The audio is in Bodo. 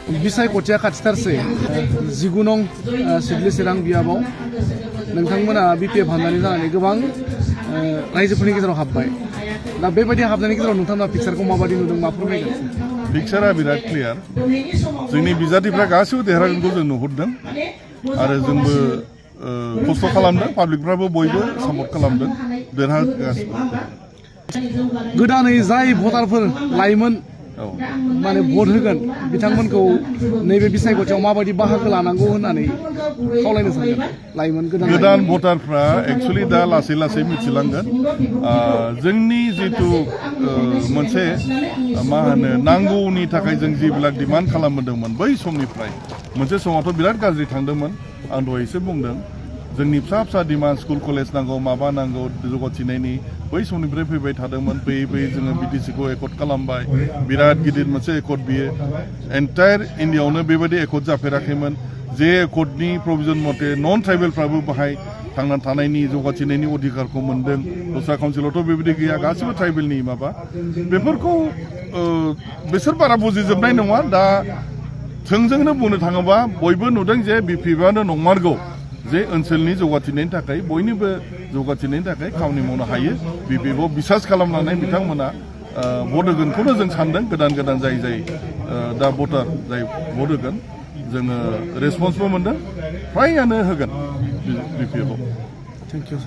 बिसायख'थिया खाथिथारसै 19 नं सिडली चिरां बियाबाव नोंथांमोना बिपिएफ हाबनानै जानानै गोबां रायजोफोरनि गेजेराव हाबबाय दा बेबायदि हाबनायनि गेजेराव नोंथांमोना पिक्सारखौ माबायदि नुदों मा फोरमायगोन पिक्सारा बिराद क्लियार जोंनि बिजाथिफ्रा गासिबो देरहागोनखौ जों नुहुरदों आरो जोंबो खस्थ' खालामदों पाब्लिकफ्राबो बयबो सापर्ट खालामदों देरहागासिनो गोदानै जाय भटारफोर लाइमोन माने भट होगोन बिथांमोनखौ नैबे बिसायख'थियाव माबायदि बाहागो लानांगौ होननानै खावलायनो सानगोन लाइमोन गोदान भटारफ्रा एक्चुअली दा लासै लासै मिथिलांगोन जोंनि जितु मोनसे मा होनो नांगौनि थाखाय जों जिबिलाक डिमान्ड खालामबोदोंमोन बै समनिफ्राय मोनसे समावथ' बिराद गाज्रि थांदोंमोन आं दहायसो बुंदों जोंनि फिसा फिसा डिमान्ड स्कुल कलेज नांगौ माबा नांगौ जौगाथिनायनि बै समनिफ्राय फैबाय थादोंमोन फैयै फैयै जोङो बिटिसिखौ एकर्ड खालामबाय बिराद गिदिर मोनसे एकर्ड बियो एन्टायार इन्डियायावनो बेबायदि एकर्ड जाफेराखैमोन जे एकर्डनि प्रभिजन मथे नन ट्राइबेलफ्राबो बाहाय थांनानै थानायनि जौगाथिनायनि अधिकारखौ मोन्दों दस्रा काउन्सिलावथ' बेबायदि गैया गासिबो ट्राइबेलनि माबा बेफोरखौ बिसोर बारा बुजिजोबनाय नङा दा थोंजोंनो बुंनो थाङोबा बयबो नुदों जे बिपिएफआनो नंमारगौ जे ओनसोलनि जौगाथिनायनि थाखाय बयनिबो जौगाथिनायनि थाखाय खामानि मावनो हायो बिपिएफआव बिसास खालामनानै बिथांमोना भट होगोनखौनो जों सानदों गोदान गोदान जाय दा भटार जाय भट होगोन जोङो रेसपन्सबो मोनदों फ्रायानो होगोन बिपिएफआव थेंक इउ